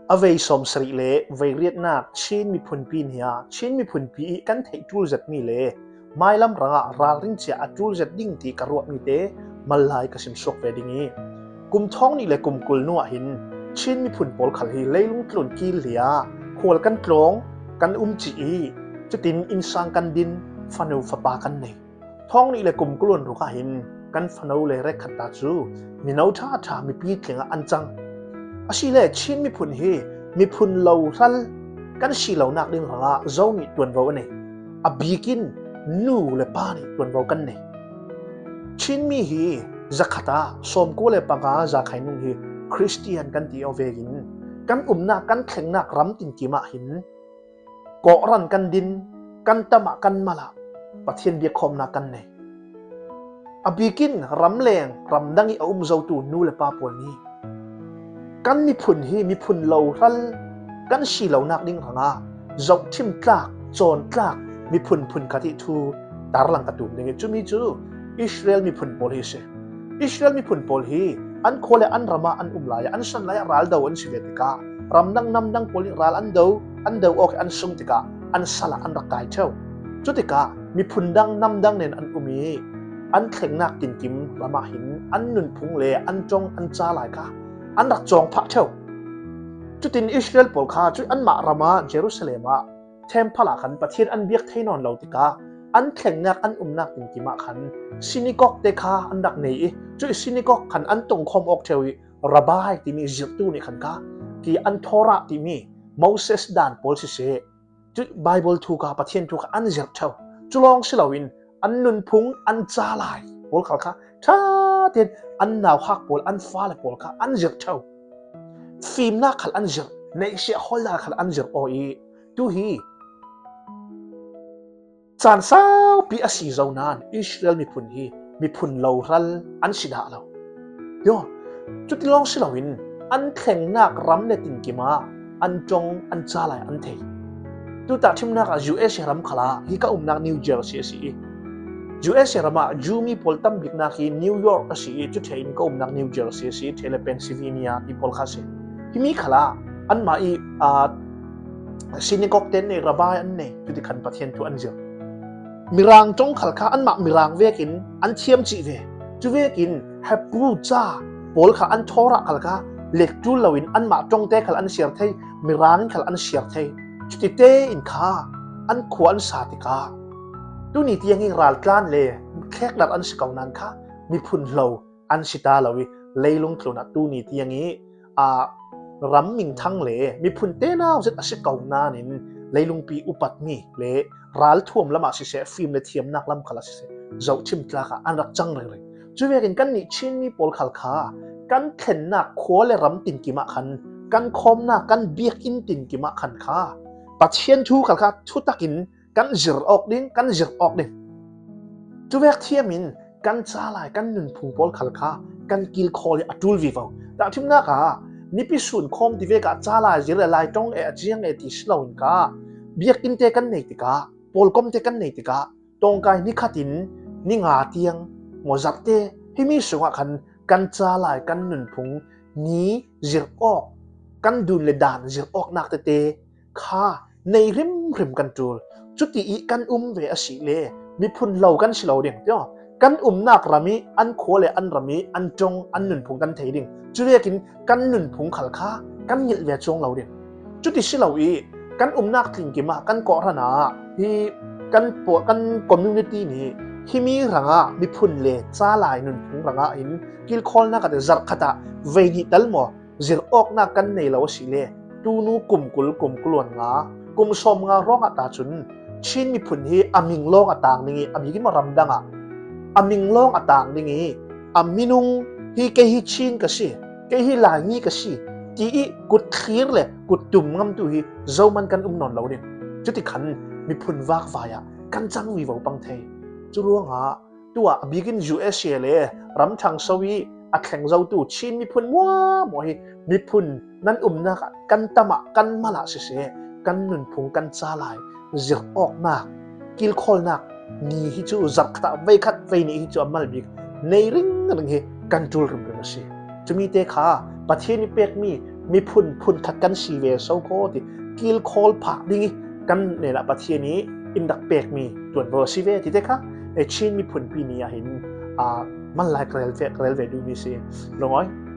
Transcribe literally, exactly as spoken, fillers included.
A vei sawmsarih le vei riatnak Chin miphunpi nih ah Chin miphunpi i kan theih ṭul zetmi le mailam rangah ralring cia a ṭul zet ding ti ka ruahmite mallai ka simsuak ve ding i, kum thawng nih le kum kul nu ah hin Chin miphun pawl khal hi leilung tlun kil hliah khual kan tlawng, kan um cih i, cutin innsang kan din, fanu fapa kan nei. Thawng nih le kum kul ruk ah hin kan fanu le rek khat ta cu mino ṭha ṭha mipi tling ah an cang. Asile Chin miphun hi miphun lo hral kan si lonak ding rangah zo nih tuanvo a nei. A bikin nu le pa nih tuanvo kan nei. Chin mi hi zakhat ah sawmkua le panga zakhai nung hi Khristian kan ti aw vekin kan umnak kan thlengnak ram tinkim ah hin kawhran kan din, kan tam ah kan mal ah Pathian biakkhawmnak kan nei. A bikin ramleng ramdang i a um zotu nu le pa pawl nih kan miphun hi miphun lo hral kan si lonak ding rangah zohthim tlak, cawn tlak miphun phun khat i thu tarlang ka tum ding i, cumi cu Israel miphun pawl hi a si. Israel miphun pawl hi an khua le an ram ah an um lai ah, an san lai ah ral do an si ve tikah, ramdang namdang pawl nih ral an do, an do awk i an sung tikah an sal ah an rak kai ṭheu. Cutikah miphun dang namdang nen an um i an thlengnak tinkim ram ah hin an nunphung le an ṭong an ca lai kha an rak cawng phah ṭheu. Cutin Israel pawl kha cu anmah ram ah Jerusalem ah temple ah khan Pathian an biak thei nawn lo tikah an thlengnak an umnak tinkim ah khan synagogue te kha an rak nei i, cuih synagogue khan an tongkhawm awk ṭheu i, rabbi timi zirhtu nih khan kha ki an Torah timi Moses dan pawl siseh, cuih Bible thu kha, Pathian thu kha an zirh ṭheu. Cu lawng si loin an nunphung an ca lai pawl khal kha ṭha tein an nauhak pawl, an fale pawl kha an zirh ṭheu. Fimnak khal an zirh, neihsiah hawldal khal an zirh aw i, tu hi caan saupi a si zo nain Israel miphun hi miphun lo hral an si dah lo. Yo, cuti lawng si loin an thlengnak ram le tinkim ah an ṭong, an ca lai an thei. Tu tahṭhimnak ah U S A ram khal ah hi ka umnak New Jersey a si i, U S A ram ah Jew mi pawl tam biknak hi New York a si i, cu ṭheh in ka umnak New Jersey a si, ṭheh le Pennsylvania ti pawl kha a si. Himi khal ah anmah i, aa, synagogue te an nei, rabbi an nei, cuti khan Pathian thu an zirh. Mirang ṭong khal kha anmah Mirang vekin an thiam cih ve. Cu vekin Hebru ca pawl kha an Torah khal kha let ṭul loin anmah ṭongte khal an siar thei, Mirang in khal an siar thei. Cuti tein kha an khua an sa tikah tuni tiang i raltlan le thlekdarh an si ko nain kha miphun lo an si ta lo i, leilung tlun ah tuni tiang i, aa, ram mingthang le miphun tenau zet a si ko nain leilungpi upatmi le ralthuam lam ah siseh, fim le thiamnak lam khal ah siseh, zohthim tlak ah an rak cang ringring. Cu vekin kannih Chin mi pawl khal kha kan thlennak khua le ram tinkim ah khan, kan khawmnak, kan biakinn tinkim ah khan kha Pathian thu khal kha thutak in kan zirh awk ding, kan zirh awk ding. Cuvek thiam in kan ca lai, kan nunphung pawl khal kha kan kilkhawl i a ṭul vivo. Tahṭhimnak ah nipi sun khawm ti vek ah ca lai zirh le Lai ṭong e, a ciang e ti si loin kha biakinn te kan nei tikah, pawlkom te kan nei tikah, tawngkai ni khat in ni nga tiang maw, zarh te, himi sungah khan kan ca lai, kan nunphung ni zirh awk, kan dun le dan zirh awknak tete kha nei hrimhrim kan ṭul. Cuti i kan um ve a si le miphun lo kan si lo ding. Tio, kan umnak ram i an khua le an ram i an ṭong, an nunphung kan thei ding. Cuvekin kan nunphung khal kha kan ngilh ve cuang lo ding. Cuti si lo i kan umnak tinkim ah, kan kawhhran ah hi kan paw-, kan community nih himi rangah miphun le ca lai nunphung rangah hin kilkhawlnak ah te zarh khat ah vei nih tal maw, zirh awknak kan nei lo a si le, tunu kum kul, kum kul le nga, kum sawm nga hrawng ah ta cun Chin miphun hi a ming lawng a tang ding i, a bikin maw, ramdang ah a ming lawng a tang ding i, a minung hi, kei hi Chin ka si, kei hi Laimi ka si ti i kut thlir le kut tum ngamtu hi zohman kan um nawn lo ding. Cuti khan miphun vakvai ah kan cang vivo pang thei. Cu ruangah tu ah a bikin U S A le ram ṭhangso i a thleng zotu Chin miphun muahmuah hi miphun nan umnak ah, kan tam ah, kan mal ah siseh, kan nunphung, kan ca lai zirh awknak, kilkhawlnak ni hi cu zarh khat ah vei khat vei nih hi cu a mal bik nei ringring hi kan ṭul rimrim a si. Cumi te kha Pathian i pekmi miphun phun that kan si ve so ko ti, kilkhawl phah ding i kan hnenah Pathian i in rak pekmi tuanvo si ve tite kha, eh, Chin miphunpi ni ah hin, ah, manlai ka rel ve, ka rel ve duhmi si. Lungawi,